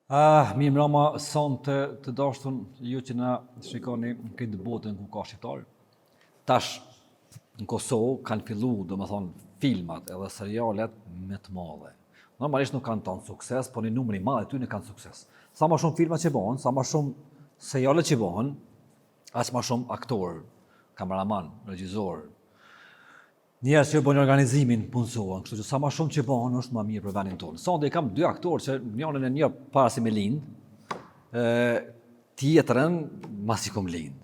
Ah, mirëmbrama sonte të dashtun ju që na shikoni në këtë botën ku ka shqiptar. Tash në Kosovë kanë fillu, domethonë, filmat edhe serialet me të madhe. Normalisht nuk kanë tanë sukses, po një numër i madh i tyne kanë sukses. Sa ma shumë filma që bohen, sa ma shumë seriale që bohen, aq ma shumë aktorë, kameraman, regjizor, Njerëz që bëjnë organizimin punësohen, kështu që sa ma shumë që bëhen është ma mirë për vendin tonë. Sonte i kam dy aktorë që njërin e njoh para se me lind, ë tjetrën masi kom lind.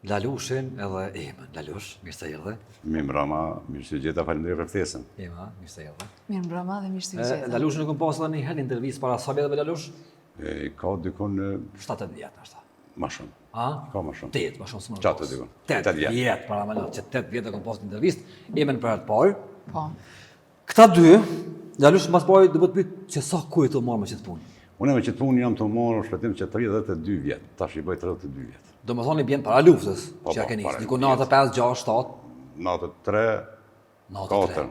Lalushin edhe Emën. Lalush, mirë se erdhe. Mirëmbrama, mirë se gjeta, faleminderit për ftesën. Ema, mirë se erdhe. Mirëmbrama dhe mirë se gjeta. Lalushin e kom pasë edhe një herë në intervistë para sa vjetëve Lalush? E, ka dikun... 7 vjet, ashtu. Ma shumë. A? Ka ma shumë. 8, ma shumë s'më Qatë të dikun. 8 vjet, paramendo, që 8 vjet e kom pasë në intervistë, Emën për herë të parë. Po. Këta dy, Lalush mas pari do të pyet që sa kohë je tu u marrë me qëtë punë. Unë me qëtë punë jam tu u marrë shpëtim që 32 vjet, tash i bëj 32 vjet. Domethonë i bjen para luftës, po, që ja po, ke nisë, para diku 95, 6, 7. 93, 93.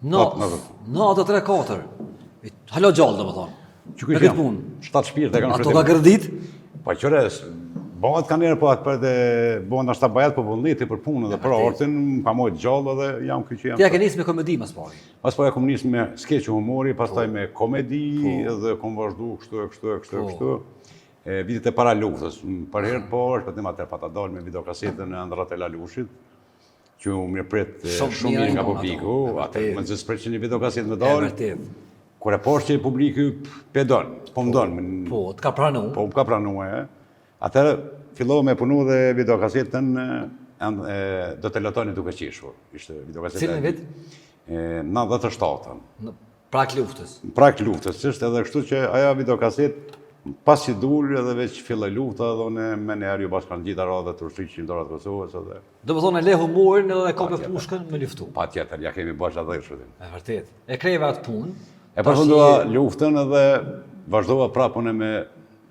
4. 93, 4. Hala gjallë, domethonë. Që kështë jam, punë. Shtatë shpirt e kanë Ato ka gërdit? Pa qyre, bëhet ka njerë, po atë për dhe bëhet nashta bajat, po vullneti për punën dhe për artin, më ka mojtë gjallë dhe jam ky që jam. Ti ja ke nisë me komedi, mas pari? Mas pari kom nisë me skeç humori, pastaj po. me komedi po. dhe kom vazhdu kështu e kështu e kështu e po. kështu. E, vitet e para luftës, për herë të parë, shpëtim atëherë pata dalë me videokasetën Ëndrrat e Lalushit, që u mirëprit shumë mirë nga publiku, atë mezi s'pret që një videokasetë me dalë. Kur e pashë që publiku pe don, po më don. Po, të ka pranu. Po, më ka pranu, e. Atëherë, fillova me punu dhe videokasetën do të lotoni duke qeshur. Ishte videokaseta. Cilin vit? 97-ën. Në prag luftës. Në prag luftës, është edhe kështu që ajo videokasetë pasi dul edhe veç filloi lufta edhe unë menjëherë ju bashkangjita radhëve të Ushtrisë Çlirimtare të Kosovës edhe Domethonë e le humorin edhe e kape pushkën me luftu. Patjetër, ja kemi bashkë atë shpëtim. E vërtet. E kreve atë punë. E përfundova luftën edhe vazhdova prapë unë me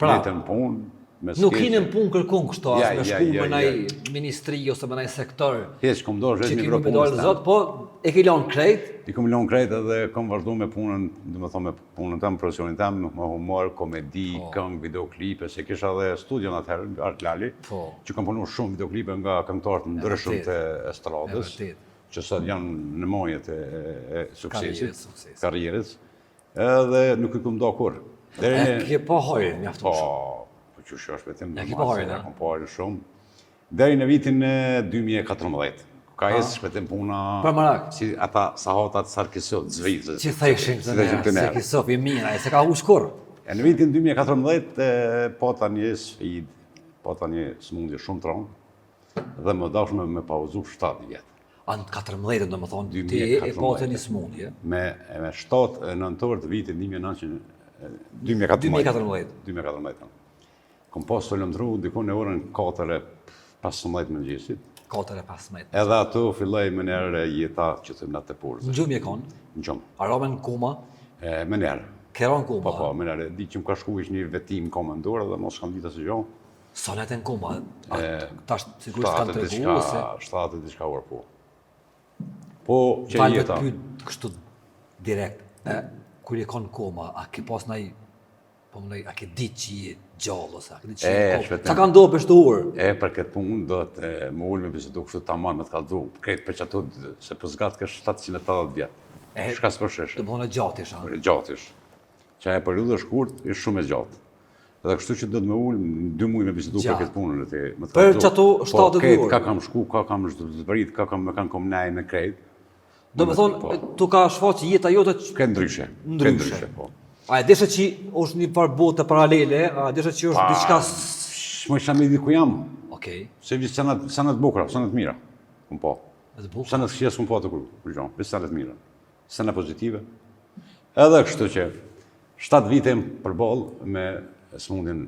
pra, jetën punë. Me nuk hine në punë kërkun kështu, as me shku me naj ministri ose me naj sektor. Hiç, kom do, që kemi me dalë zot, po e ki lanë krejt? I kom lanë krejt edhe kom vazhdu me punën, domethonë me punën tem, profesionin tem, me humor, komedi, po. këngë, videoklipe, se kisha dhe studion atëherë, Art Lali, po. që kam punu shumë videoklipe nga këngëtarë të ndryshëm të estradës, që sot janë në majet e, e suksesit, karrierës, edhe nuk i kom da kurrë. Deri e ke pa hajrin, mjaftueshëm. Po, po që është vetëm, e ke pa hajrin, e kom pa hajrin shumë. Deri në vitin 2014. Ka ecë shpëtim puna... Për marak. Si ata sahatat Sarkisov, Zvicrës. Që thëshim të ne, Sarkisov i mirë, ai s'e ka huq kurrë. E në vitin 2014 pata një sfidë, pata një sëmundje shumë të rëndë, dhe m'u dasht me, me pauzu 7 vjet. A në 14, domethonë, ti e pate një sëmundje? Me, me 7 nëntor të vitit 2014. 2014. 2014. Kom pas të lëndru diku në orën 4 e 15 mëngjesit. 4 e 15. Edhe ato filloi menjëherë jeta që themi na te porza. Në gjumë je konë? Në gjumë. A rave në koma? E, menjëherë. Ke ra në koma? Po, po, menjëherë. Di që më ka shku ish një vetëtimë në komën dorë dhe mos kam ditë asgjë. Sa net në koma? A, tash sigurisht kanë tregu ose? 70 e diçka orë, po. Po, që jeta. Falë pyet kështu direkt. E, kur je konë në koma, a ke pas naj Po mendoj, a ke ditë që je gjallë ose a ke ditë që je në koma? Çka ka ndodhur për këto orë? E për këtë punë do të më ul me bisedu kështu tamam me të kallzu. Krejt për qato se po zgatke 780 vjet. E, Shka s'po shesh. Domethonë e gjatë ish, a? E gjatë ish. Që ajo periudhë e shkurt është shumë e gjatë. Dhe kështu që do të më ul në dy muaj me bisedu për këtë punën e ti, me të Për kallzu. qato Po, 72 krejt orë. ka kam shku, ka kam zbrit, ka kam me kanë kom nej me krejt. Domethonë, Po. tu ka shfaq jeta jote që... Krejt ndryshe. Ndryshe. Krejt ndryshe, po. A e dishe që është një farë bote paralele, a e dishe që është diçka... S'mo isha me di ku jam. Okej. Se veç senet, senet bukura, senet mira. Kom po. E të bukura. Senet këqija s'kom pa të kur, kur gjë, veç senet mira. Senet pozitive. Edhe kështu që 7 vite jam përball me sëmundjen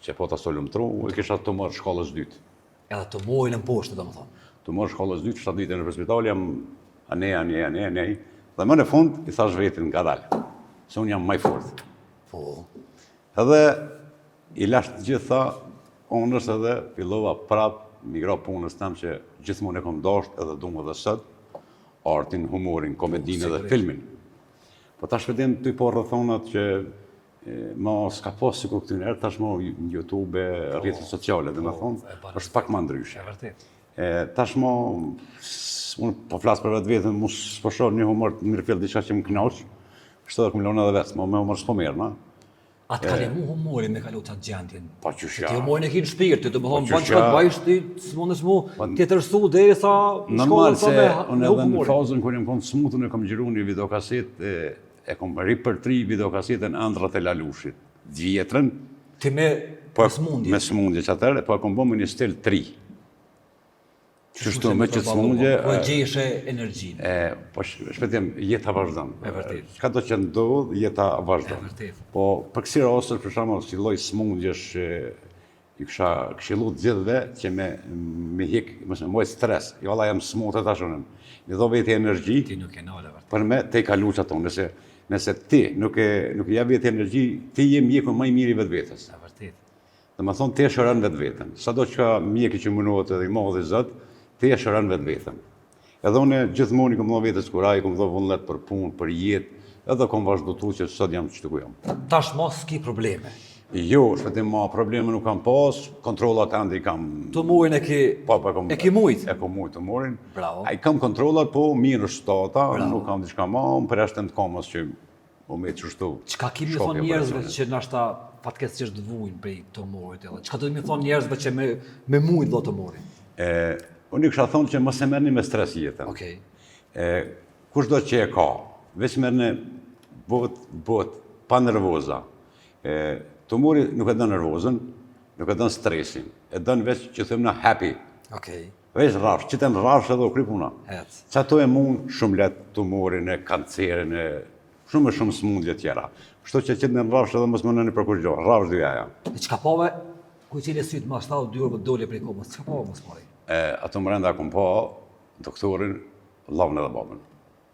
që po ta solëm tru, e kisha tumor shkallës dytë. Edhe tumorin e mposhte, domethonë. Tumor shkallës dytë, 7 vite në spital, jam anej, anej, anej, anej. Dhe më në fund, i thash vetit ngadalë, se unë jam ma i fort. Po. Edhe i lash të gjitha, onës edhe fillova prap m'i ra punës tem që gjithmonë e kom dasht edhe du edhe sot, artin, humorin, komedinë edhe filmin. Po tash vëdim ty po rrethonat që Ma s'ka pas sikur këtyne herë, tashmë në Youtube, po, rrjetet sociale, dhe me po, thonë, është pak ma ndryshe. E vërtet. E, tashmë, unë po flas për vetveten, mu s'po shoh një humor të mirëfilltë diçka që më kënaq, kështu edhe kom lënë edhe vetë, mo me humor s'po merrna. A të ka ndihmu humori me kalu qatë gjendjen? Po qysh ja. Ti humorin e ki në shpirt, të më thonë, po, ban çka të bajsh, ti s'mundesh mu po, tjetërsu derisa Normal se unë edhe në fazën kur jam konë smut, unë e kom xhiru një videokaset, e kom ripërtri videokasetën Ëndrrat e Lalushit, vjetrën. Ti me, po, me smundje? Me smundje që atëherë, po e kom bo me një stil t'ri. Qështu me qëtë smundje... Po e gjeshe energjinë. E, po shpetim, jeta vazhdon. E vërtet. Çka do që ndodh, jeta vazhdon. E vërtet. Po, për kësi raste, për shembull, si lloj smundjesh, I kisha këshillu të gjithëve që me me hek, mos me majt stres. Jo valla jam smutë tash unë. Me dho veti energji. Ti nuk e nale vërtet. Për me tejkalu qato, nëse nëse ti nuk e nuk i jep veti energji, ti je mjeku më i mirë i vetvetes. E vërtet. Domethënë ti e shëron vetveten. Sado që ka mjeki që mundohet edhe i madhi Zot, ti e shëron vetveten. Edhe unë gjithmonë i kom dhënë vetes kurajë, i kom dhënë vullnet për punë, për jetë, edhe kom vazhdu tutje që sot jam qëtu ku jam. Tash mo s'ki probleme? Jo, shpetim ma probleme nuk kam pas, kontrollat ende i kam... Tumorin e ki... Po, po, kom, e ki mujt? E kom mujt tumorin. Bravo. A i kam kontrollat, po mirë është stata, nuk kam diçka ma, unë përjashtim të komës që u me qështu. Çka ki me thonë njerëzve që nashta fatkeqësisht vujnë prej tumorit edhe? Çka do të me thonë njerëzve që me, me mujt do tumorin? E, unë i kisha thonë që mos e merrni me stres jetën. Okej. E, kushdo që e ka, veç merrni but, but, pa nervoza. E, tumori nuk e don nervozën, nuk e don stresin, e don veç që themi na happy. Okej. Veç rrafsh, qite n'rrafsh edhe u kry puna. Ec. Qato e mund shumë lehtë tumorin e kancerin e shumë e shumë smundje tjera. Kështu që qitne n'rrafsh edhe mos mendoni për kurgjo, rrafsh dyjaja. E çka pave, kur i çele sytë mas 72 orëve dole prej komës, çka pave mas pari? E, ato mrenda kom pa doktorin, vllavën edhe babën.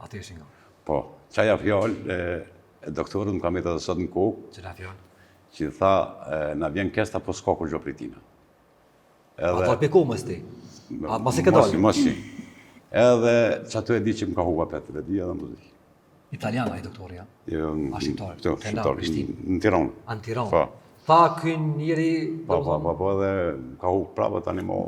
Aty ishin nga? Po, qaja fjalë e, e doktorit më ka metë edhe sot në kokë. Cila fjalë? Që tha, e, na vjen keq, po s'ka kurgjo prej tina. Edhe... A prej komës ti? A masi ke dalë? Masi, masi. Edhe qato e di që më ka hup apet, e di edhe më di. Italian ai doktori, ja? Jo, A shqiptar? Jo, shqiptar, në Tiranë. A në Tiranë? Po. Tha ky njeri... Po, po, po, po, edhe ka hup prapë tani mo...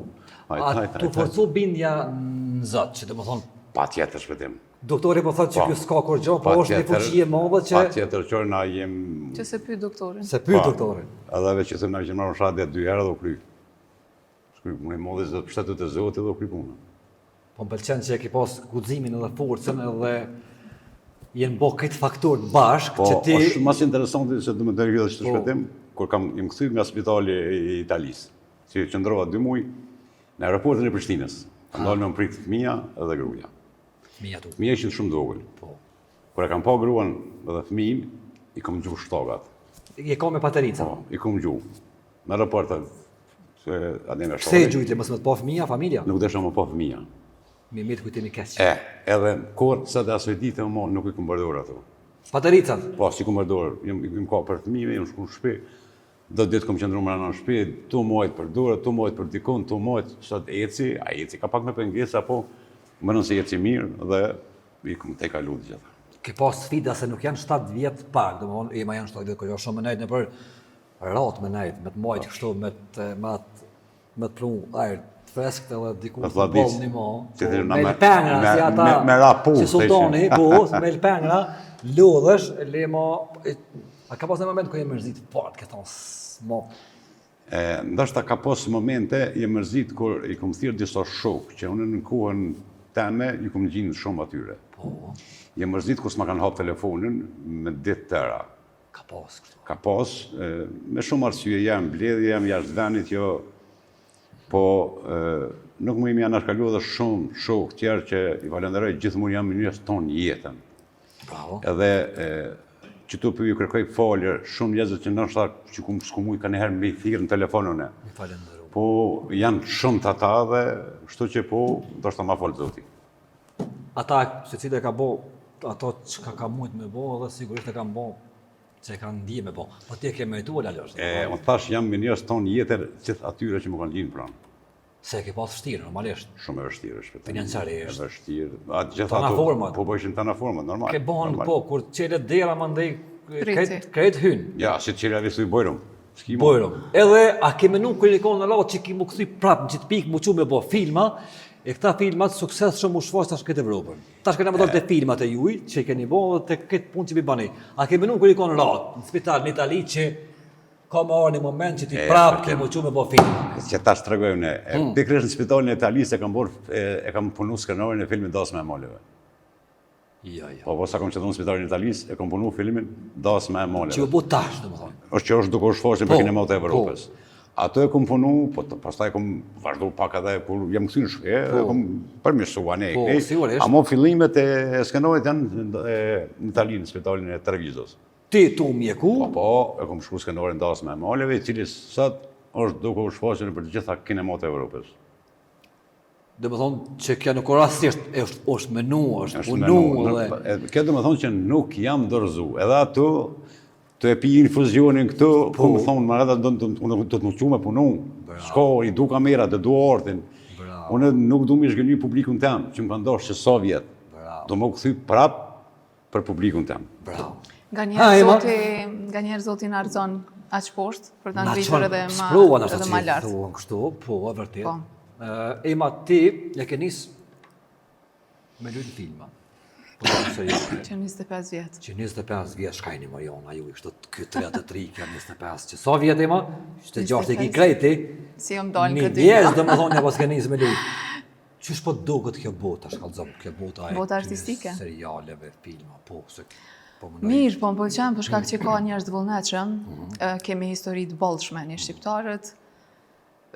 A t'u forcu bindja në Zot, që domethonë... Patjetër, shpëtim. Doktori po thotë që po. ky s'ka kurgjo, po është një fuqi e madhe që Patjetër që na jem Që s'e pyet doktorin. S'e pyet po. doktorin. Edhe veç që them na kishim marrë shadet dy herë dhe u kry. S'kry punë i madhi Zot pështetu te Zoti dhe u kry puna. Po më pëlqen që e ke pas guximin edhe forcën edhe jenë bo këto faktorët bashkë po, që ti... Po, është mas interesanti se du me të rrëdhë që të po. shpëtim, kur kam jam kthy nga spitali i Italisë, që qëndrova dy muj, në aeroportin e Prishtinës, kanë dalë me më pritë fëmija edhe gruaja. Fëmija tu. Fëmija ishin shumë të vogël. Po. Kur e kam pa gruan dhe fëmijën, i kom gju shtagat. Je ka me paterica? Po, i kom gju. Në aeroport, se a me Pse i gjujte, mos me të pa fëmija, familja? Nuk desha me pa fëmija. Me met kujtimi keq. E, edhe kur sot asoj dite më nuk i kom përdor ato. Patericat? Po, s'i kom përdor. Jam, jam ka për fëmijë, jam shku në shtëpi. Do ditë kom qëndru mrena në shtëpi, tu majt për dore, tu majt për dikun, tu majt, sot eci, a eci ka pak me pengesa, po mendon se eci mirë dhe i kom tejkalu të gjitha. Ke pas sfida se nuk janë 7 vjet pak, domethënë, e ma janë 7 vjet, kjo shumë me nejt nëpër ratë me nejt, me të majt kështu, me të, me të, me të pru ajër të freskët edhe diku të boll një mo, po, me lpengra, si ata, me, me rapu, si sultani, po, me lpengra, lodhesh, le ma, a ka pas një moment ku je mërzit fort, ke thonë, mo. E, ndoshta ka pas momente, je mërzit kur i kom thirrë disa shokë, që unë në kohën teme, i kom gjind shumë atyre. Po. Je mërzit kur s'ma kanë hapë telefonin me ditë tëra. Ka pas kështu. Ka pas, me shumë arsye, jam mbledhje, jam jashtë vendit, jo, po nuk muj me anashkalu edhe shumë shokë tjerë që i falenderoj gjithmonë jam mirënjohës tonë jetën. Bravo. Edhe qëtu po ju kërkoj falje shumë njerëzve që ndoshta që kum s'kum mujt kanjëherë me i thirrë në telefon unë. Mi falenderu. Po janë shumë të ata dhe kështu që po ndoshta ma fal Zoti. Ata secili e ka bo ato çka ka mujt me bo dhe sigurisht e kanë bo që e kanë ndje me bo. Po ti e ke meritu Lalosh. E, unë thash jam mirënjohës tonë jetën gjithë atyre që më kanë gjind pranë. Se e ke pas vështirë, normalisht. Shumë e vështirë, është Financiarisht. E vështirë. A gjithë ato. Format. Po po ishin tana format, normal. Ke bon, po, kur çelet dera mandej. krejt, krejt hyn. Ja, si të qira visu i bojrum. Bojrum. Edhe, a ke menu kur je konë në radhë që ki mu kthy prapë në qitë pikë, mu çu me bo filma, e këta filmat suksesshëm u shfaq tash krejt Evropën. Tash kena me dalë te filmat e juj, që i keni bo, dhe te këtë punë që i bani. A ke menu kur je konë ratë, në spital në Itali, që ka me ardhë një moment që ti prapë ke mu çu me bo filma? Që tash tregojmë ne. Hmm. Pikërisht në spitalin e Italisë e kam bërë, e kam punu skenarin e filmit Dasma e Maleve. Jo, jo. Po, po, sa kom qëndru në spitalin e Italisë, e kom punu filmin Dasma e Maleve. Që u bo tash, domethonë. është që është duke u shfaqur po, kinemat e Evropës. Po. Ato e kom punu, po të, pastaj kom vazhdu pak edhe kur jam kthy në shpi, po. e kom përmirësu anë. Po, sigurisht. Amo fillimet e skenarit janë në Itali, në spitalin e Trevisos. Ti tu mjeku? Po, po, e kom shkru skenarin Dasma e Maleve, i cili sot është duke u shfaqur nëpër të gjitha kinemat e Evropës. Domethonë që kjo nuk o rastësisht, është, është menu, është punu dhe... Kjo domethonë që nuk jam dorëzu. Edhe ato, tu e pi infuzionin këtu, po, po më thonë, më edhe do, do, do, do të më çu me punu. S'ka, i du kamerat, e du artin. Bravo. Unë nuk du me zhgënjy publikun tem, që më kanë dashtë që sa vjet. Do me u kthy prap për publikun tem. Bravo. Nganjëherë zoti, nganjëherë zoti na rrëzon aq poshtë për ta ngritur edhe ma edhe ma lart. Thuan kështu, po, e vërtet. Po. Ema ti e ke nis me lujt filma. Po të seriale. Që 25 vjet. Që 25 vjet shka jeni Mariona ju kështu ky 33, kjo 25. Që sa vjet Ema? Që të gjashtë e ki krejti. Si jam dalë këtë. Një vjet domethonë ja pas ke nis me lujt. Qysh po duket kjo bota, shkallëzom, kjo bota e bota artistike, serialeve, filma, po, se po mendoj. Mirë, po më pëlqen për shkak që ka njerëz të vullnetshëm, mm -hmm. kemi histori të bollshme ne shqiptarët,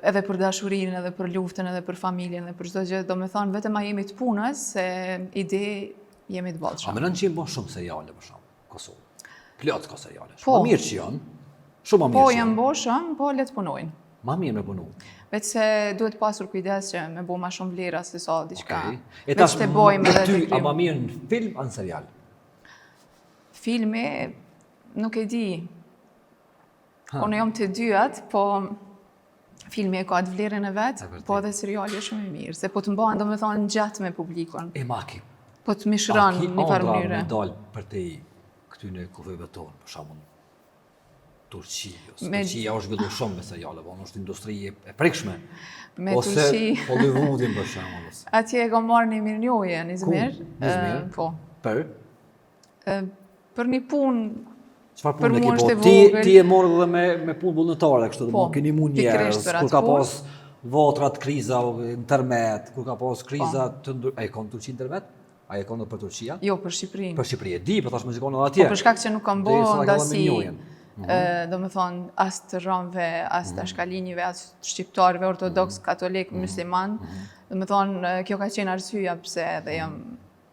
edhe për dashurinë, edhe për luftën, edhe për familjen, edhe për çdo gjë, domethonë vetëm a jemi të punës, se ide jemi të bollshëm. A menon që janë bërë shumë seriale për shembull, Kosovë? Plot ka seriale. Po. Shumë mirë që janë. Shumë mirë. Po, janë bo shumë, po le të punojnë. Ma mirë me punu. Veç se duhet pasur kujdes që me bo ma shumë vlera se sa diçka. Okay. E tash të bojmë edhe ty, a ma mirë në film a në serial? Filmi, nuk e di. Ha. Unë jam të dyjat, po filmi e ka atë vlerën e vet, po edhe seriali është shumë i mirë, se po të mban, domethonë, gjatë me publikun. E ma ki. Po të mishron në një farë mënyre. A ki me dalë përtej këtyne kufijve tonë, për shembull, Turqi, ose me... Turqia është zhvillu shumë me seriale, po është industri e prekshme. Me ose Turqi. Hollywoodin për shembull. Ose. Atje e kam marrë një mirënjohje në Izmir. Ku? Në Izmir? Po. Për? Për një punë Çfarë punë ke po? Ti ti e morë edhe me me punë vullnetare, kështu do po, të keni mund njerëz kur ka pas vatrat, kriza, tërmet, kur ka pas kriza po. të ndër... A e kanë Turqi tërmet? A e kanë për Turqia? Jo, për Shqipërinë. Për Shqipëri e di, po tash më gjykon edhe atje. Po për shkak që nuk kam bo ndasi, mm -hmm. domethonë, as të romëve, as të mhm. ashkalinjve, as të shqiptarëve, ortodoks, mm -hmm. katolik, mm -hmm. musliman, mm -hmm. domethonë, kjo ka qenë arsyeja pse edhe jam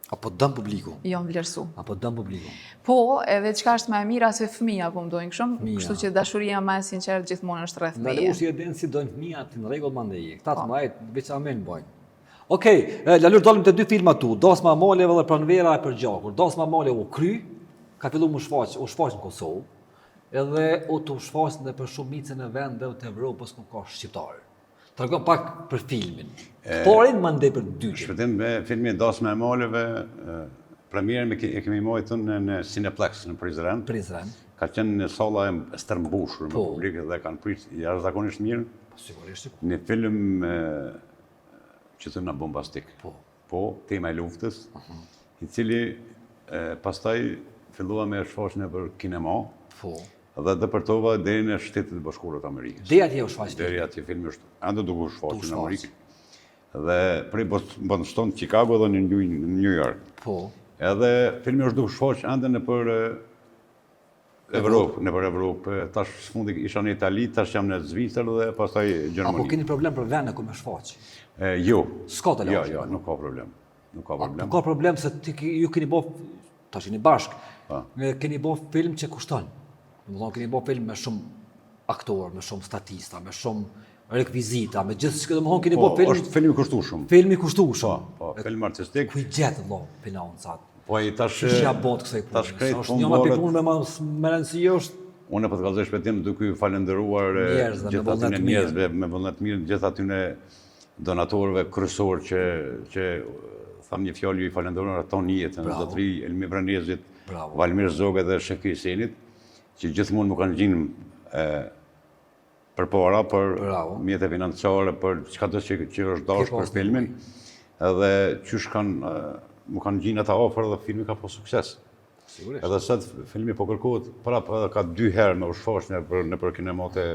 A po don publiku? Jam vlerësu. A po don publiku? Po, edhe çka është më e mira se fëmija po më dojnë shumë, kështu që dashuria më e sinqertë gjithmonë është rreth meje. Në si e din si dojnë fëmija ti në rregull mandej. Këta të po. mëdhajt veç amen bojnë. Okej, okay, Lalush dalim te dy filma tu, Dasma e Maleve dhe Pranvera e Përgjakur. Dasma e Maleve u kry, ka fillu mu shfaq, u shfaq në Kosovë, edhe u tu shfaq nëpër shumicën e vendeve të Evropës ku ka shqiptarë. Tregom pak për filmin. Të parin mandej për dytin. Shpëtim me filmi Dasma e Maleve, premierën e kemi majtë në, në Cineplex në Prizren. Prizren. Ka qenë në salla e stërmbushur me po. publik dhe kanë prit jashtëzakonisht mirë. Po sigurisht. Po. Një film që thënë bombastik. Po. Po, tema e luftës, uh mhm. -huh. i cili e, pastaj fillua me shfaq nëpër kinema. Po. Dhe depërtova deri në Shtetet e Bashkuara të Amerikës. Deri atje u shfaq. Deri atje filmi është ende duke u shfaqur në Amerikë. Dhe prej Boston, Chicago dhe në New York. Po. Edhe filmi është duke u shfaq ende nëpër Evropë, nëpër Evropë. Tash së fundi isha në Itali, tash jam në Zvicër dhe pastaj Gjermani. Apo keni problem për vende ku me shfaq? Jo. S'ka të Jo, jo, nuk ka problem. Nuk ka problem. Nuk ka problem se ti ju keni bo tash jeni bashk. Po. Keni bo film që kushton. Domethonë keni bo film me shumë aktorë, me shumë statista, me shumë rekvizita, me gjithë që domethonë keni po, bo film. Është film i kushtueshëm. Film i kushtueshëm. Po, po, film artistik. Ku i gjetë vëlla financat? Po i tash Qysh ja bot kësaj pune? Tash krejt është një nga punëve më me rëndësi është Unë po të kallzoj Shpëtim duke ju falënderuar gjithë atyne njerëzve me vullnet mirë, gjithë atyne donatorëve kryesorë që që tham një fjalë ju i falënderoj ato jetën, zotëri Elmi Vranezit, Bravo. Valmir Zogaj dhe Shefki Hysenit, që gjithmonë më kanë gjinë përpara për Bravo. mjete financiare, për çkado që, që është dashur për filmin, edhe qysh kanë, më kanë gjinë ata afër dhe filmi ka pas sukses. Sigurisht. Edhe sot filmi po kërkohet prapë edhe ka dy herë me u shfaq nëpër, nëpër kinemate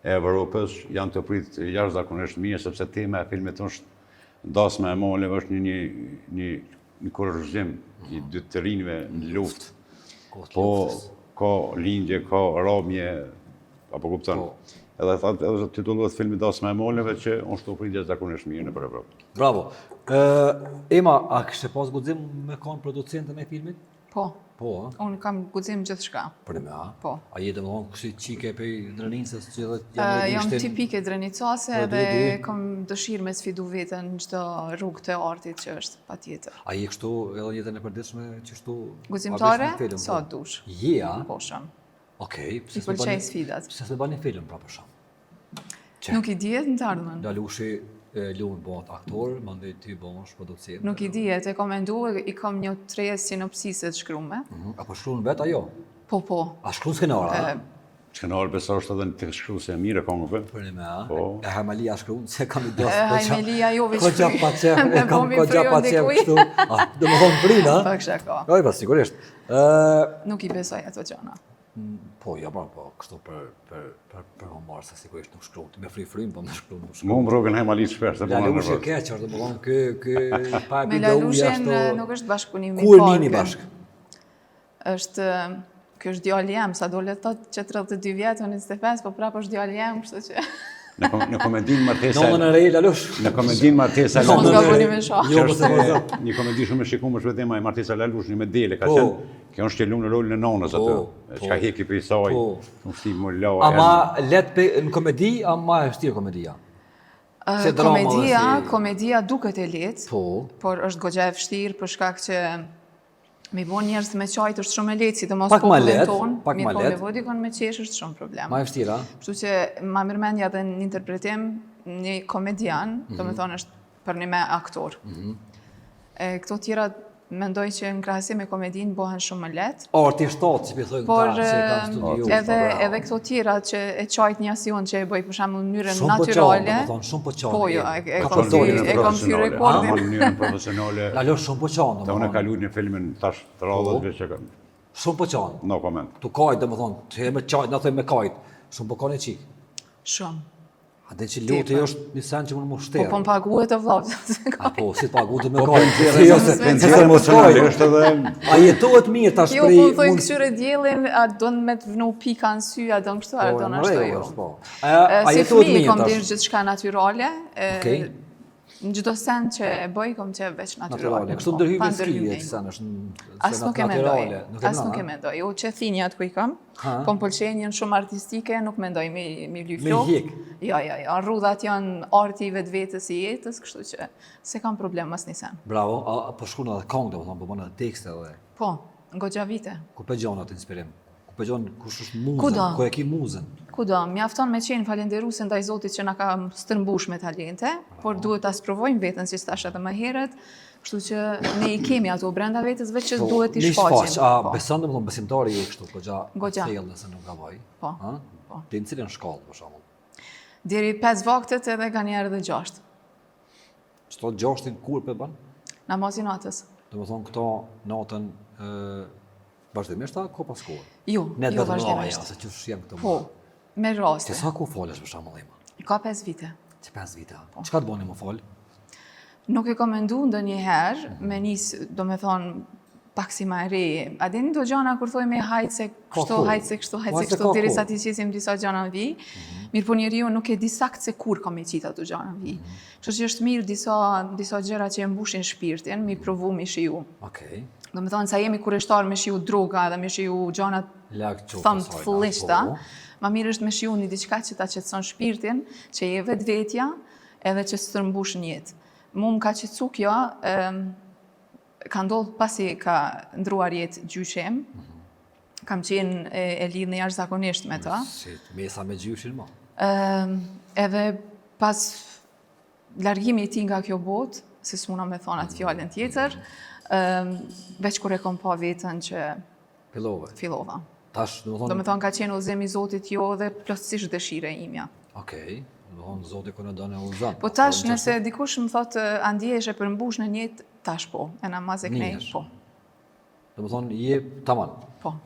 e Evropës, janë tu prit jashtëzakonisht mirë, sepse tema e filmit është dasma e maleve, është një, një, një, një kurorëzim i dy të rinjve në luftë. Po, ka lindje, ka ramje, apo kupton. Po. Edhe thatë, edhe titullohet filmi Dasma e maleve që është tu prit jashtëzakonisht mirë nëpër Evropë. Bravo. Ë Ema, a kishe pas guxim me kon producente e filmit? Po. Po, a? Unë kam guxim gjithçka. Për me, a? Po. A je domethënë kësi qike prej Drenicës që edhe jam uh, Jam tipike drenicase po, dhe kam dëshirë me sfidu veten në çdo rrugë të artit që është patjetër. A je kështu edhe në jetën e përditshme që kështu... Guximtare? Sa po? dush. Je, a? Po, shumë. Okej, pse s'e bani sfidat. Pse s'e bani film pra për shembull? Nuk i dihet në të ardhmen. Lalushi e lun bëhet aktor, mandej ti bëhesh producent. Nuk i dihet, e kam mendu, i kam një tre sinopsise të shkrume. Mm -hmm. A po shkruan vetë ajo? Po, po. A shkruan skenar, a? Skenar besa është edhe një shkruese e mirë e këngëve. Për një me, a? Po. E Hajmalia shkruan, se kam i dost. E Hajmalia jo veç fry. Kogja pa qef, e kam kogja pa qef kështu. A, domethonë fryn, a? Pak shaka. Jo, pa, sigurisht. Nuk i besoj ato gjana. Mm, po, jo, po, po, kështu për, për, për, për humor, se sigurisht nuk shkruan, me fry fryn, po me shkruan, nuk shkruan. Mu më rrugën Hajmalisë shpesh, se po më Lalushi e keq, është domethonë, kë, kë, pa e Me Lalushin nuk është bashkëpunimi i parë. Ku e nini bashkë? Është, ky është djali jem, sa do le të thotë që 32 vjetë, unë 25, po prapë është djali jem, kështu që... Në, në komedinë Martesa... Nonën e re, Lalush. Në komedinë Martesa Lalush. Në në me shoh. Jo, po po një komedi shumë e shikuar është vetëm e Martesa Lalush, një me dele ka po. qenë. Kjo është që lun rolin e nonës aty. Po, Çka po. heki prej saj. Po. Shumë si më la. Ama let në komedi, ama e vështirë komedia. Se drama komedia, si... komedia duket e lehtë, po. por është goxha e vështirë për shkak që Me i bo njerëz me qajt është shumë e lehtë, sidomos popullin tonë, pak ma lehtë. Me bo dikon me qesh është shumë problem. Ma e vështirë, a? Kështu që ma merr mendja edhe në interpretim, një komedian, mm -hmm. domethonë është përnime aktor. Mm -hmm. E, këto tjera mendoj që në krahasim me komedinë bohen shumë më lehtë. Arti shtatë, si po thojnë këta, që e kanë studiu. Edhe, edhe këto tjera që e qajt një asion që e bëj për shembull në mënyrën natyrale. Shumë po qanë, shumë po qanë. Po jo, e, e kam thy, e kam thy rekordin. Në mënyrën profesionale. Lalo shumë po qanë, domethënë. Unë ka luajtur në filmin tash të radhës po. veç e kam. Shumë po qanë. No comment. Tu kajt, domethënë, të me qajt, na thojmë me kajt. Shumë po kanë çik. Shumë. A dhe që loti është një sen që mund më shterë. Po, po më paguhet e vlla. A po, si të paguhet me po, kajt. Po, jo, se se se mos kajt. është edhe... A jetohet mirë tash jo, prej... Jo, po më thojnë këqyre diellin, a don me të vnu pika në sy, a don kështu, a po, don ashtu jo. Po. A, a jetohet mirë tash? Si fëmijë, kom dashtë gjithçka natyrale. Okej. Në çdo sen që e bëj, kom qef veç natyrale. Kështu po, ndërhyrje s'ki, e që sen është As nuk e mendoj. As nuk e mendoj. Jo, që thinjat ku i kam. Po më pëlqejnë, janë shumë artistike, nuk mendoj me, me lyp flokë. Me hjek. Jo, jo, jo, rrudhat janë arti i vetvetes i jetës, kështu që s'e kam problem asnjë sen. Bravo, a, a po shkruan edhe këngë, domethënë, po bën edhe tekste edhe. Po, goxha vite. Ku pe gjon atë inspirim? Ku pe gjon kush është muzën? Kudo. Ku e ki muzën? Kudo, mjafton me qenë falenderuese ndaj Zotit që na ka stërmbush me talente, por duhet ta sprovojmë veten, siç thashë edhe më herët, Kështu që ne i kemi ato brenda vetes, veç që po, duhet t'i shfaqim. A po. beson domethënë besimtari je kështu, goxha goxha. thellë nëse nuk gaboj. Po. Ha? Po. Deri në cilën shkallë për shembull? Deri 5 vaktet edhe nganjëherë edhe 6. Qëto gjashtin kur pe bën? Namazin natës. Domethënë këto natën ë vazhdimisht a kohë pas kohe? Jo, jo vazhdimisht. Ja, se qysh janë këto. Po. Me raste. Që sa kohë falesh për shembull Ema? Ka 5 vite. Që 5 vite. Po. Çka të boni me fal? Nuk e kam mendu ndonjëherë, mm -hmm. me nis, domethonë, pak si ma e re. A dini do gjana kur thojmë hajt se kështu, hajt se kështu, hajt se kështu, derisa t'i qesim disa gjana në vijë. Mm -hmm. Mirëpo njeriu nuk e di sakt se kur ka me qitë ato gjana në vijë. Mm -hmm. Kështu që është mirë disa, disa gjëra që e mbushin shpirtin, mi provu, mi shiju. Okej. Okay. Domethonë, sa jemi kureshtar me shiju droga dhe me shiju gjanat Thëmë të fllishta, po. ma mirë është me shiju një diçka që ta qetëson shpirtin, që je vetvetja, edhe që stërmbush në jetë. Mu më ka qetësu kjo, ka ndodhë pasi ka ndruar jetë gjyshi im, mhm. kam qenë e, e lidhne jashtëzakonisht me ta. Si, mesa me gjyshin ma? Edhe pas largimi i tij nga kjo botë, se s'muna me thonë atë fjalën tjetër, Veç kur e kom pa veten që Fillove. Fillova. Tash, do të thonë... Do me thonë ka qenë udhëzim i Zotit jo dhe plotësisht dëshirë e imja. Okej, do të thonë Zoti kur e don e udhëzon. Po tash, nëse dikush më thotë, a ndjehesh e përmbush në jetë, tash po, e namaz e knej, po. Do të thonë, je taman. Po.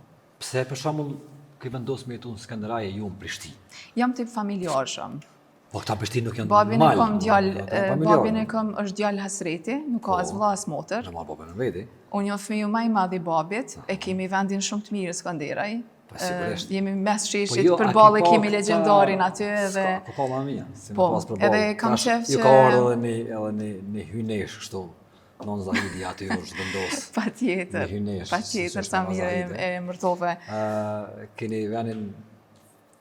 Pse për shembull ke vendosur me jetu në Skenderaj e jo në Prishtinë? Jam tip familjar shumë. Po këta Prishtinë nuk janë Babin e kom djalë, babin e kom është djalë hasreti, nuk ka as po, vëlla as motër. Në marrë babën në veti. Unë jam fëmiju ma i madh i babit, e kemi vendin shumë të mirë në Skenderaj. Po sigurisht. Jemi mes sheshit, po jo, përballë kemi legjendarin aty edhe Po ka më mirë, si më po, pas përballë. Edhe kam qef që ju ka ardhur edhe një edhe një një hynesh kështu. Non Zahidi aty është vendos. Patjetër. Një hynesh. Patjetër sa mirë e emërtove. Ë keni vendin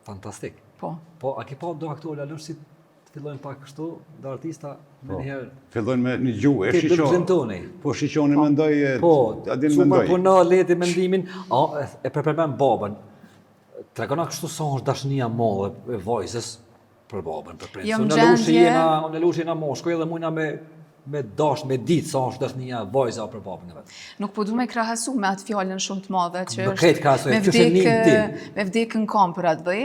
Fantastik. Po. Po, a ke pa do aktorë Lalush si të fillojnë pak kështu, do artista po. menjëherë. Fillojnë me një gjuhë, e shiqoni. Po shiqoni po. mendoj e po, a din mendoj. Po, puno leti mendimin, a e përpërmen babën. Tregona kështu sa është dashnia e madhe e vajzës për babën, për prindin. Jam gjendje. Jena, unë Lalushi jena moshkuj edhe mujna me me dash me ditë sa është dashnia e vajzës për babën e vet. Nuk po du me krahasu me atë fjalën shumë të madhe që është krejt krahasoj, me vdek me vdek në kam për atë dhe,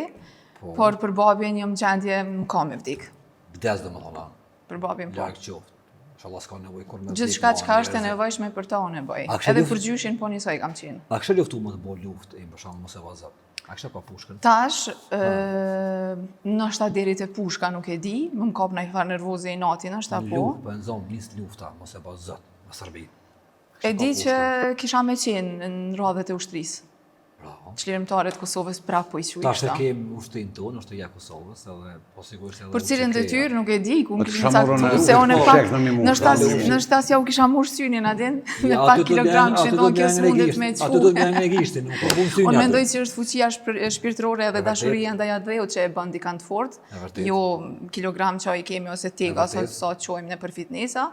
po. por për babin jam gjendje në kam me vdek. Vdes domethonë. Për babin po. Larg qoftë. Inshallah s'ka nevojë kurrë me vdek. Gjithçka çka është e nevojshme për ta unë e bëj. Edhe për gjyshin po njësoj kam qenë. A kishe luftu me të bo luftë, për shembull mos e ba Zot. A kishe pa pushkën? Tash, ndoshta deri te pushka nuk e di, më më kap naj farë nervoze inati, ndoshta po. Luftë, po e nzomë, nis lufta, mos e ba Zot, me Serbi. E di që kisha me qenë në radhët e ushtrisë. Bravo. Çlirimtare të Kosovës prapë po i quaj Tash e kemë ushtrinë tonë, ushtria e Kosovës, edhe po sigurisht edhe Për cilën detyrë nuk e di, ku më kishin caktu, se unë pak, ndoshta ndoshta s'ja u kisha mush synin, a din, me pak kilogram që thonë kjo s'mundet me çu. Aty do të më gishtin, nuk po bun synin. Unë mendoj që është fuqia shpirtërore edhe dashuria ndaj atdheut që e bën dikan të fortë. Jo kilogram që i kemi ose tega ose sa çojmë nëpër fitnesa.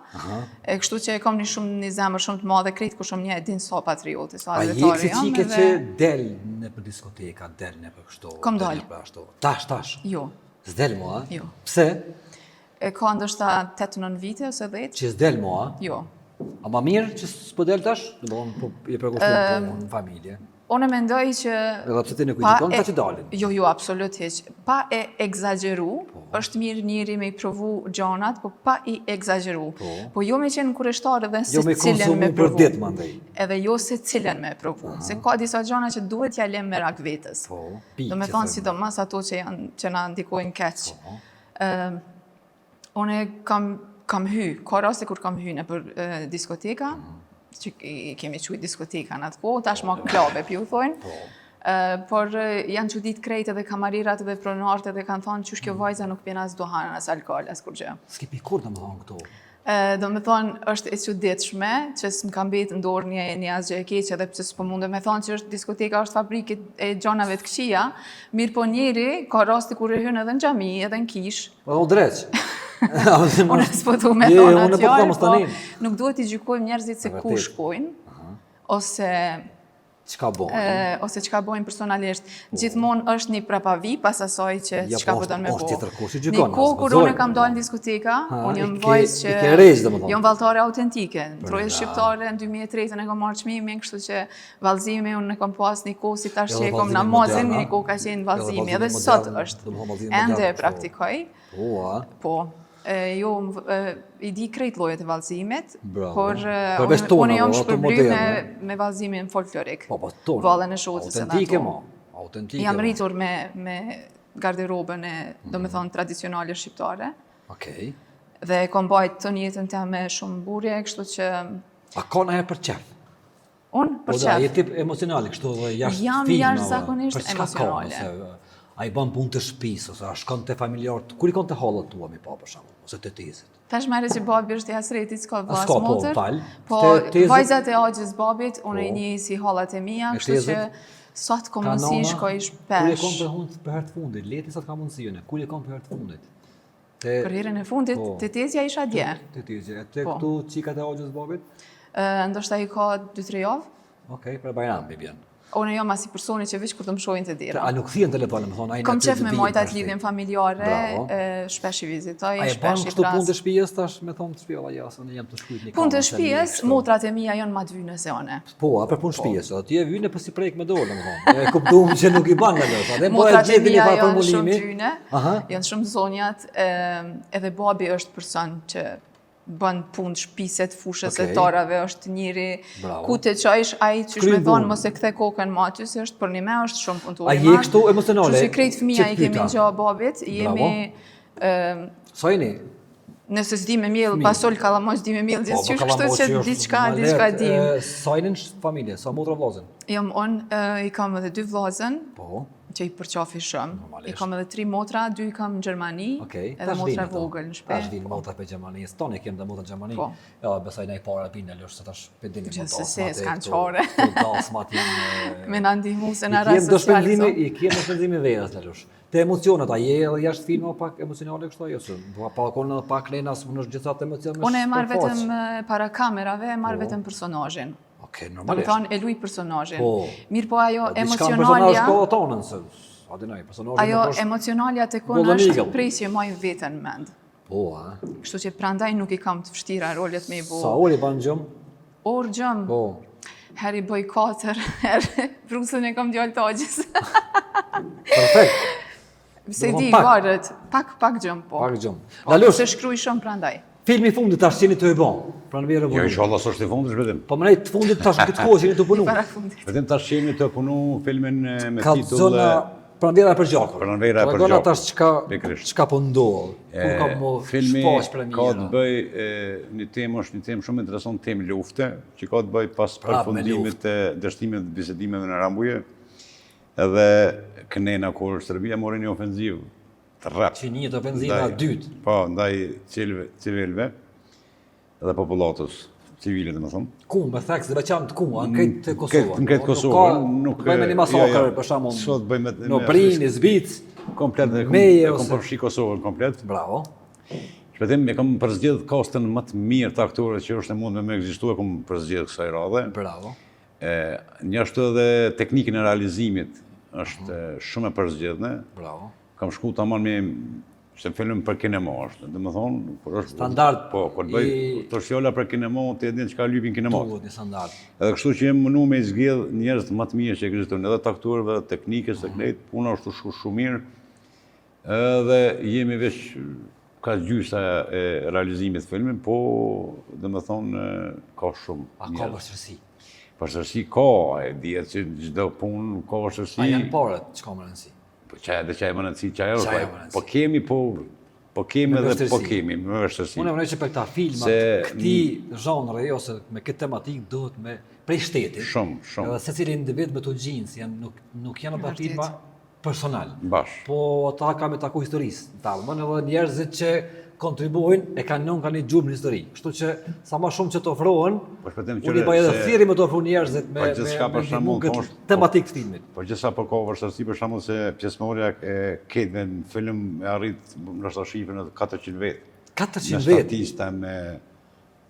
E kështu që e kam një shumë një zemër shumë të madhe, krejt kush më njeh e din sa patriote, sa atdhetare jam. A je çike që del nëpër diskoteka, del nëpër kështu? Kom dal. Ashtu. Tash, tash. Jo. S'del mo, a? Jo. Pse? E ka ndoshta 8-9 vite ose 10. Që s'del mo, a? Jo. A ma mirë që s'po del tash? Domethonë, po je përkushtu në familje. Unë mendoj që... Edhe pse ti nuk i gjykon këta që dalin. Jo, jo, absolut hiç. Pa e ekzagjeru, po. është mirë njeri me i provu gjanat, po pa i ekzagjeru. Po, po jo me qenë kureshtar edhe jo secilën me provu. Jo me konsumu për ditë, Edhe jo secilën me provu. Se ka disa gjana që duhet t'ja lëmë merak vetes. Po, Domethonë, sidomos ato që, janë, që na ndikojnë keq. Po. Unë kam, kam hy, ka raste kur kam hy nëpër diskoteka, mm -hmm. që i kemi qujt diskoteka në atë kohë, tash ma klabe po ju thojnë, po. por janë çudit krejt edhe kamarirat edhe pronarët edhe kanë thonë qysh kjo mm. vajza nuk pin as duhan, as alkohol, as kurgjë. S'ke pi kurrë domethonë këto? Domethonë, është e çuditshme që s'më ka mbetë në dorë një, një asgjë e keqe edhe pse s'po mundem me thonë që është diskoteka është fabrikë e gjanave të këqija, mirëpo njeri ka raste kur e hyn edhe në xhami, edhe në kishë. Po o dreq. Unë s'po du me thonë atë po fjalë, po nuk duhet t'i gjykojmë njerëzit se ku shkojnë, ose Çka bojnë? Ose çka bojnë personalisht. Po. Gjithmonë është një prapavi pas asaj që ja, çka po, po don me bo. Është tjetër kush i gjykon. Një kohë kur unë kam dalë në diskoteka, unë jam vajzë që i ke rejë, domethënë. Jam valltare autentike. Në trojet shqiptare në 2003-ën e kam marrë çmimin, kështu që vallëzimi unë e kam pas një kohë si tash që e kam namazin, një kohë ka qenë vallëzimi, edhe sot është. Ende e praktikoj. Po, a? Po. Jo, i di krejt llojet e vallëzimit, por unë jam shpërbly me, me vallëzimin folklorik. Po, po, tona. Vallen e shotës edhe ato. Autentike, mo. Autentike. Jam rritur me, me garderobën e, mm. domethonë, tradicionale shqiptare. Okej. Dhe e kom bajt të në jetën teme shumë burje, kështu që... A ka najherë për qef? Unë, për po, qef. Je tip emocionale, kështu dhe jashtë Jam jashtëzakonisht emocionale. Ose, a i bën punë të shtëpisë ose a shkon te familjarët, kur i kon te hallat tua mi pa për shembull, ose te tezet. Tash merre që babi është i hasretit, s'ka vlla as po, motër. Po, vajzat e axhës babit, unë i po. njeh si hallat e mia, kështu që sa të kom mundësi shkoj shpesh. Kur e kom për hund për herë të fundit, leti sa të kam mundësi unë, kur e kom për herë të fundit. Te, për herën e fundit, po, te tezja isha dje. Te tezja, e te po. këtu qikat e axhës babit? Ndoshta i ka 2-3 javë. Okej, për Bajram, i bjen. Unë jam asi personi që veç kur të më shohin te dera. A nuk thirr në telefon, me thonë, ai Kom qef me majt atë lidhjen familjare, shpesh i vizitoj, shpesh i pras. A e ban kështu punë të shtëpisë tash, me thonë të shtëpisë, ja, se unë jam tu shkrujt një Punë të shtëpisë, motrat e mia janë ma të vyne se unë. Po, a për punë po. shtëpisë, po. ti e vyne po s'i prek me dorë, domethënë. E kuptuam që nuk i ban me dorë, po e gjeti një farë formulimi. Janë shumë të vyne, janë shumë zonjat, edhe babi është person që bën punë shpise të fushës okay. e tarave, është njeri ku të çojsh, ai qysh me thonë, mos e kthe kokën ma aty, se është përnime, është shumë punëtor. A je kështu emocionale? Që që krejt fëmija i kemi ngja babit, jemi... Sa jeni? Nëse s'di me mjellë, fasol, kallamoq s'di me mjellë, gjithë po, qysh kështu që diçka, diçka di. Sa jeni në familje, sa motra vllazën? Jam unë, i kam edhe dy vllazën. Po që i përqafi shumë. I kam edhe tri motra, dy i kam në Gjermani, okay. edhe motra e vogël në shpi. Tash vinë motra prej Gjermanisë, tonë e kem dhe motra në Gjermani. Po. Edhe besoj na i para vinë në se tash pe dini më dasmat. Gjithsesi, s'kanë qare. Dasmat janë... Me na ndihmu se na rrasë sociale. I kem do shpenzimi verës, Lalush. Te emocionet, a je edhe jashtë filma pak emocionale kështu ajo se po pa kon edhe pak lena s'mund është gjithë atë emocion. Unë e marr vetëm para kamerave, e marr po. vetëm personazhin. Okej, normalisht. Do të thonë e luj personazhin. Po. Mirë po ajo po, emocionalja. Diçka personazh ka tonën se a dinaj, personazhi Ajo emocionalja te kon është prej që e maj veten në mend. Po, a? Kështu që prandaj nuk i kam të vështira rolet me i bo. Sa orë i ban gjumë? Orë gjumë? Po. Herë i bëj katër, herë Brusën e kam djalë t'axhës. Perfekt. S'e di, varet, pak, pak gjumë, po. Pak gjumë. Po, Lalush, se shkruj shumë prandaj. Filmi i fundit tash jeni tu e bo. Pranverë Jo, inshallah s'është i fundit, Shpëtim. Po më të fundit tash këtë kohë që jeni tu punu. Para fundit. Vetëm tash jemi tu punu filmin me titull Zona Pranvera e përgjakur. Pranvera e përgjakur. tash çka çka po ndodh. Kur ka m'u shfaq premiera. Ka të bëj një temë është një temë shumë interesant, temë lufte, që ka të bëj pas përfundimit të dështimit të bisedimeve në Rambuje. Edhe kënena kur Serbia mori një ofenzivë të rreptë. Që një të ofenziva e dytë. Po, ndaj civilëve dhe popullatës civile, domethënë. Ku, me theks të veçantë ku, a në krejt Kosovën? Në krejt Kosovën, nuk... Bëjmë me një masakër, jo, jo, për shembull. Sot bëjmë me... Në Prishtinë, Zbicë, komplet, e kom përfshi Kosovën komplet. Bravo. Shpëtim, e kom përzgjedh kastën më të mirë të aktorëve që është e mundme me ekzistu, e kom përzgjedh kësaj radhe. Bravo. E, njashtu edhe teknikën e realizimit është mhm. shumë e përzgjedhne. Bravo. Kam shku tamam me se film për kinema është, domethonë, kur është standard. Po, kur bëj i... të fjala për kinema, ti e din çka lypin kinema. Duhet një standard. Edhe kështu që jam mundu me zgjedh njerëz më të mirë që ekzistojnë, edhe të aktorëve, edhe teknikës, mm -hmm. puna është shku shumë mirë. Edhe jemi veç ka gjysa e realizimit të filmit, po, domethonë, ka shumë A ka vështirësi? Vështirësi ka, e dihet që çdo punë ka vështirësi. A janë paret, që ka më rëndësi? Po qajo dhe qajo më rëndësi, qajo, po, po kemi, po, po kemi dhe po kemi, me vështirësi. Unë e mendoj që për këta filma, se... këti zhanre, ose me këtë tematikë, duhet me prej shtetit. Shumë, shumë. Edhe secili individ me të gjinë, si janë, nuk, nuk janë ata filma, personal. Bash. Po ata ka me taku historisë, në të ardhmen edhe njerëzit që kontribuojnë e kanë lënë kanë një gjurmë në histori. Kështu që sa më shumë që të ofrohen, po shpëtim unë i bëj edhe thirrje me të ofru njerëzit me po gjithçka për shembull këtë po, tematikë të filmit. Po gjithçka po ka vështirësi për shembull se pjesëmarrja e krejtve në film e arrit ndoshta shifrën e 400 vet. 400 vet. Me statista me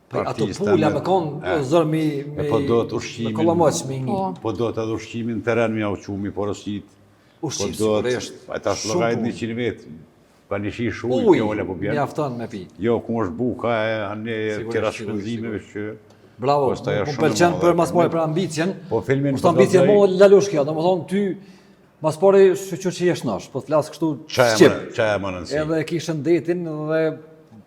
Po ato pula me kon zor mi me po dohet ushqimin. Me kollamoq me një. Po. po dohet edhe ushqimin në terren me jau çu mi porosit. Ushqim po sigurisht. A tash llogarit 100 vet. Pa një shishe ujë, fjolla po bjen. Mjafton me pi. Jo, ku është buka e anë tjera shpenzimeve që Bravo, po më pëlqen për mas pari për ambicien. Po filmin po ambicien mo Lalush kjo, domethënë ty Mas pari shyqyr që je shnosh, po të flas kështu shqip. Qajo më rëndësi. Edhe e ki shëndetin dhe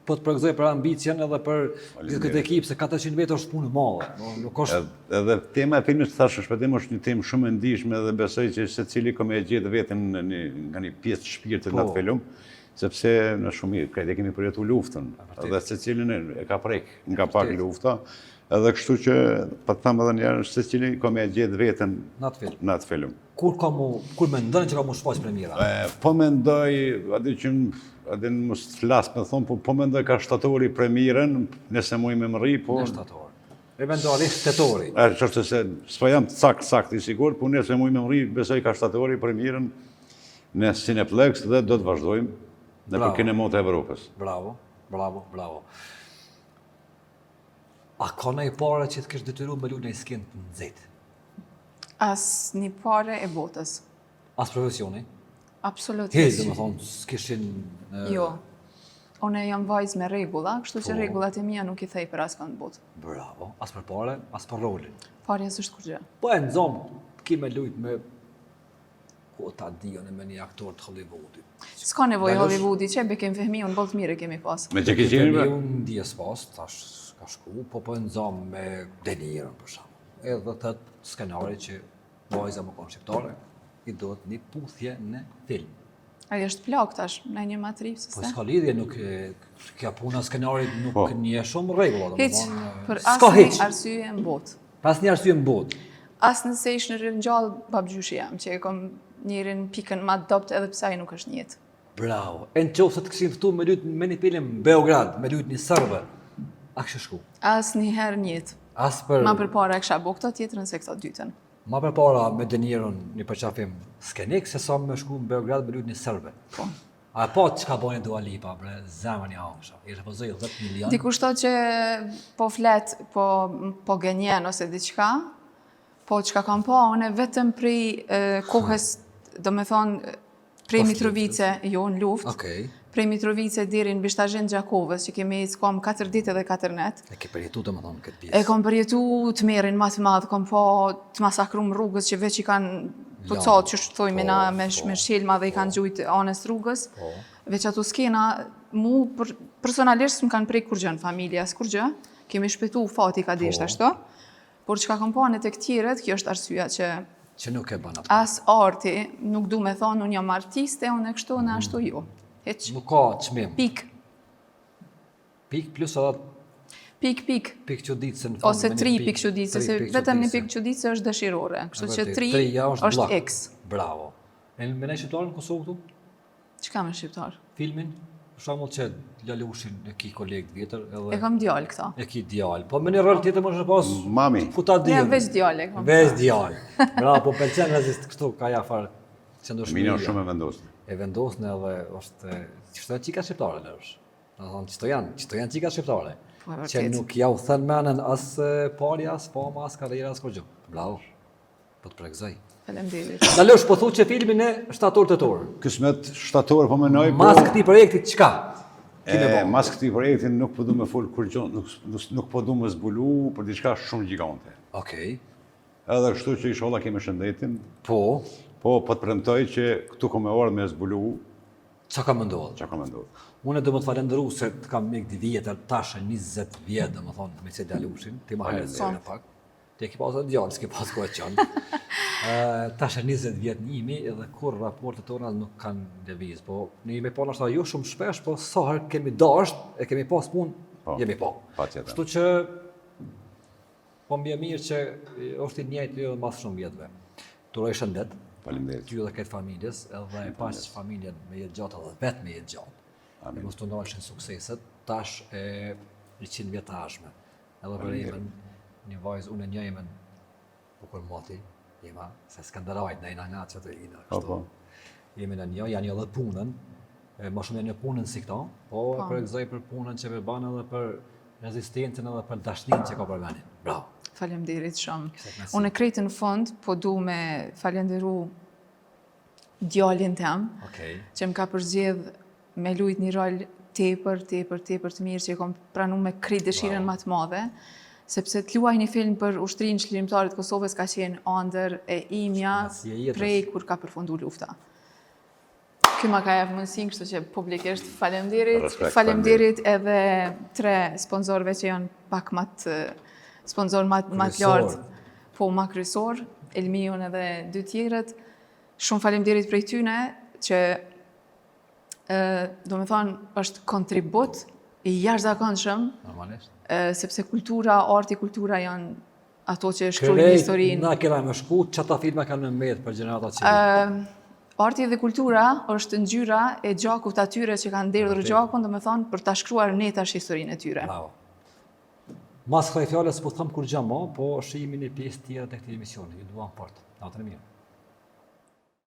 po të përgëzoj për ambicien edhe për gjithë këtë ekip, se 400 vetë është punë e madhe. Nuk është... Edhe tema e filmit, thashë Shpëtim, është një temë shumë e ndishme dhe besoj që secili ka me e gjetë veten në nga një pjesë të shpirtit në atë po. film, sepse në shumë krejt e kemi përjetu luftën, dhe secilin e ka prek nga pak lufta, edhe kështu që, po të them edhe njëherë, secili ka me e gjetë veten në atë film. Kur ka mu, kur mendoni që ka mu shfaq premiera? Po mendoj, a di që a di mos të flas me thonë, po, po mendoj ka shtatori premierën, nëse muj me mrri, po... Në shtator. Eventualisht tetori. E, që është se, s'po jam sakt, sakt i sigurt, po nëse muj me mrri, besoj ka shtatori premierën në Cineplex dhe do të vazhdojmë nëpër kinemat e Evropës. Bravo, bravo, bravo. A ka naj pare që të kish detyru me lu një skenë të nxehtë? As një pare e botës. As profesioni? Absolutisht. Hiç, domethonë, s'kishin... Jo. Unë jam vajzë me rregulla, kështu që po. rregullat e mia nuk i thej për askënd në botë. Bravo, as për pare, as për rolin. Parja s'është kurgjë. Po e nxom, ki me lujt me ku ta di unë me një aktor të Hollywoodit. S'ka nevojë Hollywoodi, që Bekim Fehmiun, boll të mirë e kemi pas. Me Jackie Chan, bre? Unë ndje s'pas, tash ka shku, po po e nxom me De Niro, për shembull. Edhe të skenari që Vajza me konë shqiptare, i duhet një puthje në film. Ai është plak tash, në një matricë, se? Po s'ka lidhje, nuk kjo puna skenarit nuk po. njeh shumë rregulla, Hiç, për asnjë arsye në botë. Për asnjë arsye në botë. As nëse ish ringjallë babgjyshi jem, që e kom njerin pikën ma të dobët edhe pse ai nuk është n'jetë. Bravo. E në qoftë se të kishin ftu me lujt me një film në Beograd, me lujt një serbe, a kishe shku? Asnjëherë n'jetë. As për... Ma përpara e kisha bo këto tjetrën se këto dytën. Ma përpara me De Niron një përqafim skenik, se sa me shku në Beograd me lujt një serbe. Po. A e pa çka boni Dua Lipa, bre, zemrën ja hangsha. I refuzoi 10 milion. Dikush thotë që po flet, po, po gënjen ose diçka, po çka kam pa, unë vetëm prej kohës, domethonë, Prej Mitrovice, jo, në luftë. Okej. Prej Mitrovice deri në Bishtazhin Gjakovës, që kemi ecë kom 4 ditë edhe 4 net. E ke përjetu domethonë këtë pjesë. E kom përjetu tmerrin ma të madh, kom pa të masakrum rrugës që veç i kanë pucat, që thojmë po, na me, po, me shqelma dhe i kanë po. gjujt anës rrugës. Po. Veç ato skena, mu për, personalisht s'më kanë prek kurgjë në familje, as kurgjë. Kemi shpëtu fati ka desht po. ashtu. Por çka kam pa tek tjerët, kjo është arsyeja që që nuk e bën atë. As arti, nuk du me thonë, unë jam artiste, unë e kështu, unë mhm. ashtu, jo. Hiç. Nuk ka çmim. Pik. Pik plus edhe Pik, pik. Pik çuditëse në fund. Ose tri pik çuditëse, se vetëm një pik çuditëse është dëshirore. Kështu që tri është, është X. Bravo. E me një shqiptar në Kosovë këtu? Çka me shqiptar? Filmin, për shembull që Lalushin e ki koleg të vjetër edhe E kam djalë këta. E ki djalë. Po me një rol tjetër më pas. Mami. Ku ta di? Ja, veç djalë e kam. Veç djalë. Bravo, po pëlqen rezist kështu ka ja far qëndrueshmëria. Mina shumë e vendosur. E vendosur edhe është qështu janë çika shqiptare lësh. Do të thonë qëto janë, qëto janë çika shqiptare. Po, që nuk ja u then menën as parja, as fama, as karriera, as kurgjë. Bravo. Po të përgëzoj. Faleminderit. Lalush, po thu që filmi në shtator tetor. Kismet shtator po menoj, po... Mas këtij projekti çka? E, mas këtij projekti nuk po du me fol kurgjo, nuk, nuk, nuk po du me zbulu për diçka shumë gjigante. Okej. Edhe kështu që inshallah kemi shëndetin. Po. Po, po të premtoj që këtu kom me ardhë me zbulu. Çka ka me ndodhë? Çka ka me ndodhë. Unë do me të falenderu se të kam mik të vjetër, tash e 20 vjet, domethonë, me që Lalushin, ti ma herët në pak. Ti e ke pas atë djalë, s'ke pas kohë qënë. Tash e 20 vjet njihmi edhe kur raportet tona nuk kanë lëviz, po ne jemi pa ndoshta jo shumë shpesh, po sa herë kemi dasht, e kemi pas punë, po, jemi pa. Kështu që po më vjen mirë që është i njëjtë edhe mas shumë vjetëve. Të uroj shëndet. Faleminderit. Ty edhe këtë familjes, edhe e paç familjen me jetë gjatë edhe vetë me jetë gjatë. Amin. E mos të ndalshin sukseset, tash e 100 vjet të ardhshme. Edhe për Emën, një vajzë, unë e njoh Emën, bukur moti, jema, se Skanderajt, ne jena nga që të ina, po, kështu. Po. Jemi në një, janë një edhe punën, e, ma shumë janë një punën si këto, po, po. e përgëzoj për punën që për banë edhe për rezistencën edhe për dashninë që ka për vendin. Bravo. Faleminderit shumë. Unë krejt në fund, po du me falenderu djalin tem, okay. që më ka përzgjedh me lujt një rol tepër, tepër, tepër të mirë që e kom pranu me krejt dëshirën ma të madhe, sepse të luaj një film për ushtrinë çlirimtare të Kosovës ka qenë andër e imja prej kur ka përfundu lufta. Ky ma ka jep mundësinë, kështu që publikisht faleminderit. Faleminderit edhe tre sponsorëve që janë pak ma të sponsor ma, ma të lartë, po ma kryesor, Elmion edhe dy tjerët. Shumë faleminderit prej tyne që domethonë, është kontribut i jashtëzakonshëm. Normalisht. Sepse kultura, arti, kultura janë ato që e shkruajnë historinë. Na kena me shku, qata filma kanë me mbet për gjeneratat që vijnë. Arti dhe kultura është ngjyra e gjakut atyre që kanë derdhur gjakun, domethonë, për ta shkruar ne tash historinë e tyre. Bravo. Mas kësaj fjale s'po them kurrgjë mo, po shihemi në pjesë tjera të këtij emisioni. Ju duam fort. Natën e mirë.